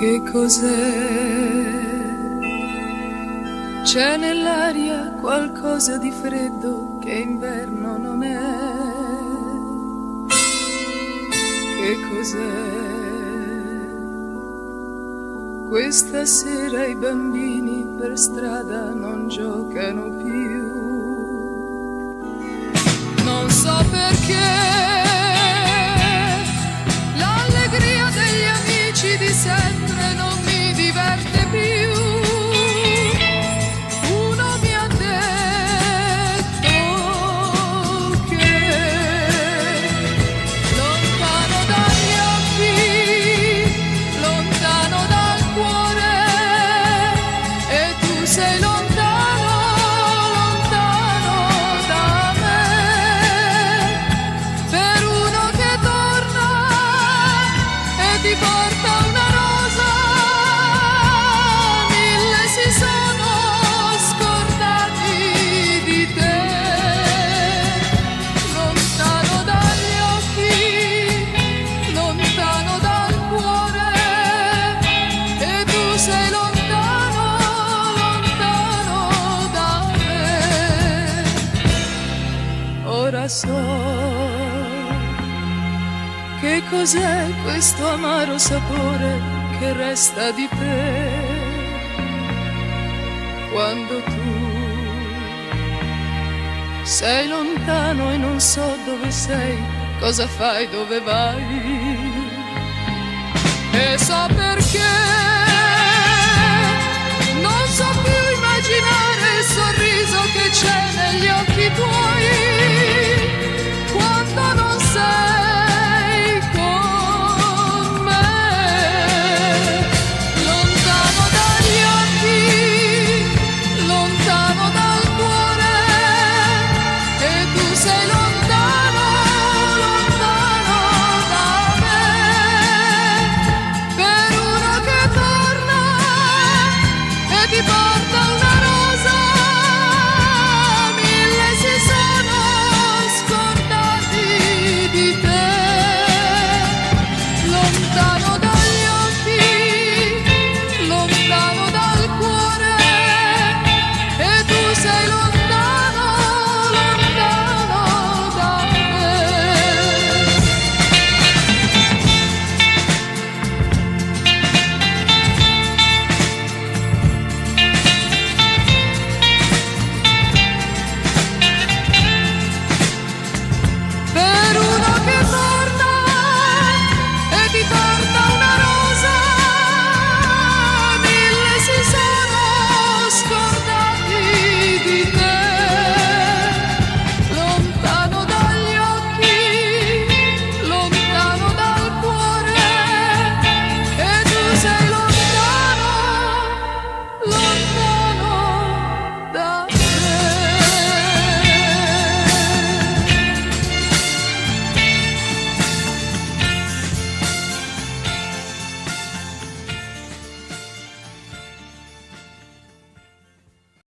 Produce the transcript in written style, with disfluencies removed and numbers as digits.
Che cos'è? C'è nell'aria qualcosa di freddo che inverno non è. Che cos'è? Questa sera i bambini per strada non giocano più. Non so perché l'allegria degli amici di sempre non mi diverte più. Uno mi ha detto che lontano dagli occhi, lontano dal cuore, e tu sei lontano, lontano da me. Per uno che torna e ti porta una rosa, mille si sono scordati di te. Lontano dagli occhi, lontano dal cuore, e tu sei lontano, lontano da me. Ora so che cos'è questo amaro sapore che resta di te quando tu sei lontano e non so dove sei, cosa fai, dove vai. E so perché non so più immaginare il sorriso che c'è negli occhi tuoi.